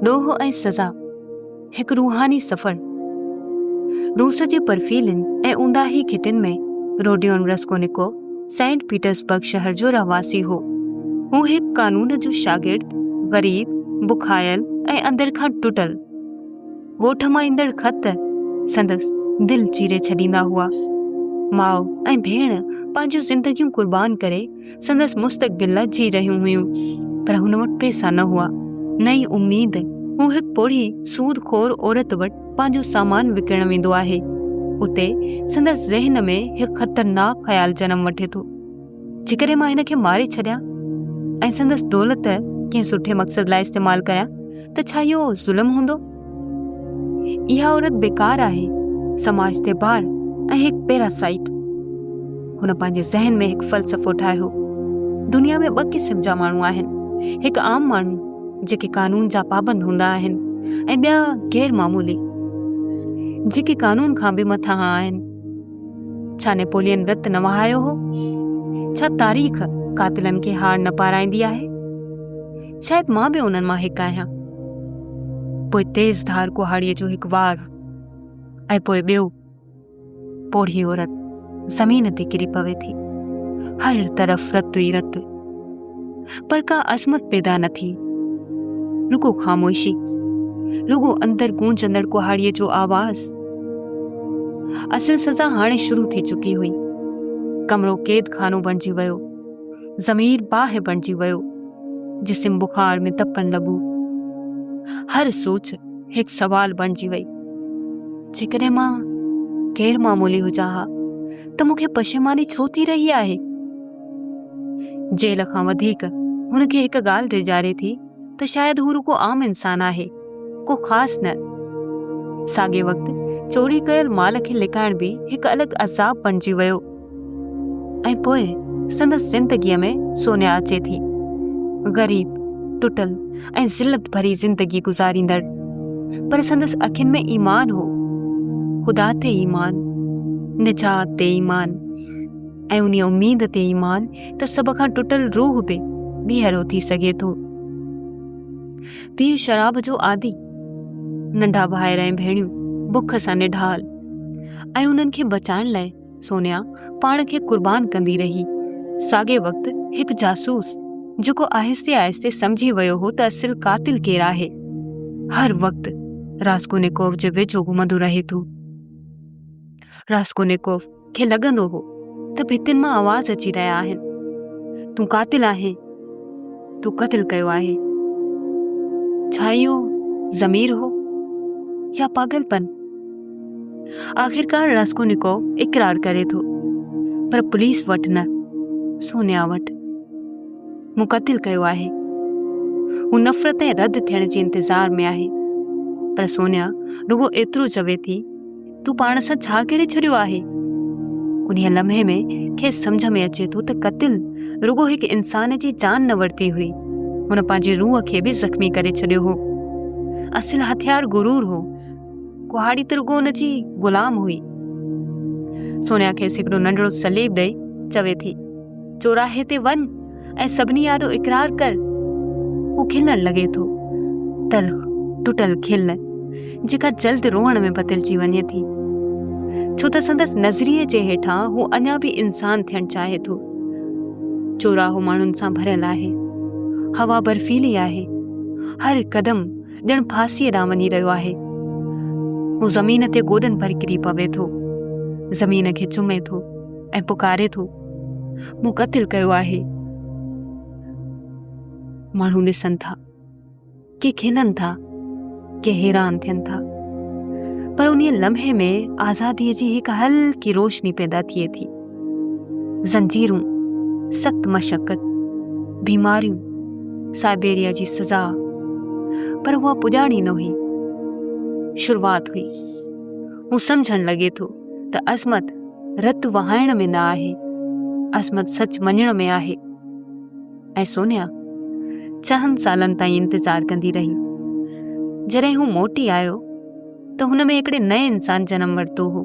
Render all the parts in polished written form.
ڏوهه ۽ سزا، هڪ روحاني سفر. روس جي برفيلين ۽ اونداهي گهٽين ۾ روڊيون رسڪونيڪوف سينٽ پيٽرزبرگ شهر جو رهواسي هو. هو هڪ قانون جو شاگرد، غريب، بکايل ۽ اندر کان ٽٽل. ڳوٺ مان ايندڙ خط سندس دل چيري ڇڏيندا هئا. ماء ۽ ڀيڻ پنهنجون زندگيون قربان ڪري سندس مستقبل لاء جي رهيون هيون، پر هن وٽ پئسا نه هئا، نه ئي اميد. هو هڪ پوڙهي سود خور عورت وٽ پنهنجو سامان وڪڻڻ ويندو آهي. اتي سندس ذهن ۾ هڪ خطرناڪ خيال جنم وٺي ٿو. جيڪڏهن مان هن کي ماري ڇڏيان ۽ سندس دولت ڪنهن سٺي مقصد لاء استعمال ڪريان ته ڇا اهو ظلم هوندو؟ اها عورت بيڪار آهي، سماج تي بار ۽ هڪ پيراسائيٽ. هن پنهنجي ذهن ۾ هڪ فلسفو ٺاهيو. دنيا ۾ ٻه قسم جا ماڻهو آهن، هڪ عام ماڻهو جيڪي قانون جا پابند هوندا آهن ۽ ٻيا غير معمولي جيڪي قانون کان به مٿانهان آهن. ڇا نيپولين رت نه وهايو هو؟ ڇا تاريخ قاتلن کي هار نه پارائيندي آهي؟ شايد مان به انهن مان هڪ آهيان. پوء تيز ڌار ڪهاڙيء جو هڪ وار ۽ پوء ٻيو. پوڙهي عورت زمين تي ڪري پوي ٿي. هر طرف رت ئي رت. پر ڪا عظمت پيدا نه ٿي. رڳو خاموشي. رڳو اندر گونجندڙ ڪهاڙيء جو آواز. اصل سزا هاڻي شروع ٿي چڪي هئي. ڪمرو قيد خانو بڻجي ويو. ضمير باهه بڻجي ويو. جسم بخار ۾ تپڻ لڳو. هر سوچ هڪ سوال بڻجي وئي. جيڪڏهن مان غير معمولي هجان ها ته مون کي پشيماني ڇو ٿي رهي آهي؟ جيل کان وڌيڪ هن کي هڪ ڳالهه ڊيڄاري ٿي ته شايد هو رڳو عام انسان آهي، ڪو خاص نه. ساڳئي وقت چوري ڪيل مال کي لڪائڻ به هڪ الڳ عذاب بڻجي ويو. ۽ پوء سندس زندگيء ۾ سونيا اچي ٿي. غريب، ٽٽل ۽ ذلت ڀري زندگي گذاريندڙ، پر سندس اکين ۾ ايمان هو. خدا تي ايمان، نجات تي ايمان ۽ انهيء اميد تي ايمان ته سڀ کان ٽٽل روح به ٻيهر اٿي سگهي ٿو. پيء شراب جو عادي، ننڍا ڀائر ۽ ڀيڻيون بک سان نڍال ۽ انهن کي بچائڻ لاء سونيا پاڻ کي قربان ڪندي رهي. ساڳئي وقت هڪ جاسوس، جيڪو آهستي آهستي سمجهي ويو هو ته اصل قاتل ڪير آهي، هر وقت راسڪونيڪوف جي ويجهو گهمندو رهي ٿو. راسڪونيڪوف کي لڳندو هو ته ڀتين مان آواز اچي رهيا آهن، تون قاتل آهين، تو قتل ڪيو آهي. ڇا اهو ضمير هو يا پاڳلپن؟ آخرڪار راسڪونيڪوف اقرار ڪري ٿو، پر پوليس وٽ نه، سونيا وٽ. مون قتل ڪيو آهي. هو نفرت ۽ رد ٿيڻ جي انتظار ۾ آهي. پر سونيا رڳو ايترو چوي ٿي، تون پاڻ سان ڇا ڪري ڇڏيو آهي؟ انهيء لمحي ۾ کيس سمجهه ۾ اچي ٿو ته قتل رڳو هڪ انسان جي جان نه ورتي هئي، هن پنهنجي روح کي به زخمي ڪري ڇڏيو هو. اصل هٿيار غرور هو. ڪهاڙي ته رڳو ان جي غلام هئي. سونيا کيس هڪڙو ننڍڙو صليب ڏئي چوي ٿي، چوراهي تي وڃ ۽ سڀني آڏو اقرار ڪر. هو کلڻ لڳي ٿو. تلخ، ٽٽل کل، جيڪا جلد روئڻ ۾ بدلجي وڃي ٿي. ڇو ته سندس نظريي جي هيٺان هو اڃا به انسان ٿيڻ چاهي ٿو. چوراهو ماڻهن سان ڀريل آهي. هوا برفيلي آهي. هر قدم ڄڻ ڦاسيء ڏانهن وڃي رهيو آهي. هو زمين تي گوڏن ڀر ڪري پوي ٿو. زمين کي چمي ٿو ۽ پڪاري ٿو، مون قتل ڪيو آهي. ماڻهو ڏسن ٿا. ڪي کلن ٿا، ڪي حيران ٿين ٿا. پر انهيء لمحي ۾ آزاديء جي هڪ هلڪي روشني پيدا ٿئي ٿي. زنجيرون، سخت مشقت، بيماريون، سائبيريا جي سزا، پر اها پڄاڻي نه هئي، شروعات هئي. هو سمجهڻ لڳي ٿو ته عظمت رت وهائڻ ۾ نه آهي، عظمت سچ مڃڻ ۾ آهي. ۽ سونيا ڇهن سالن تائين انتظار ڪندي رهي. جڏهن هو موٽي آيو ته هن ۾ هڪڙي نئين انسان جنم ورتو هو.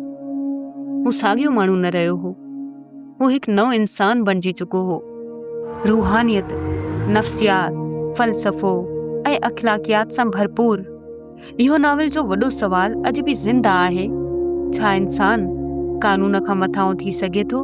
هو ساڳيو ماڻهو نه رهيو هو. هو هڪ نئون انسان بڻجي چڪو هو. روحانيت، نفسيات، فلسفو ۽ اخلاقيات سان ڀرپور اهو ناول جو وڏو سوال اڄ به زنده آهي، ڇا انسان قانون کان مٿانهون ٿي سگهي ٿو؟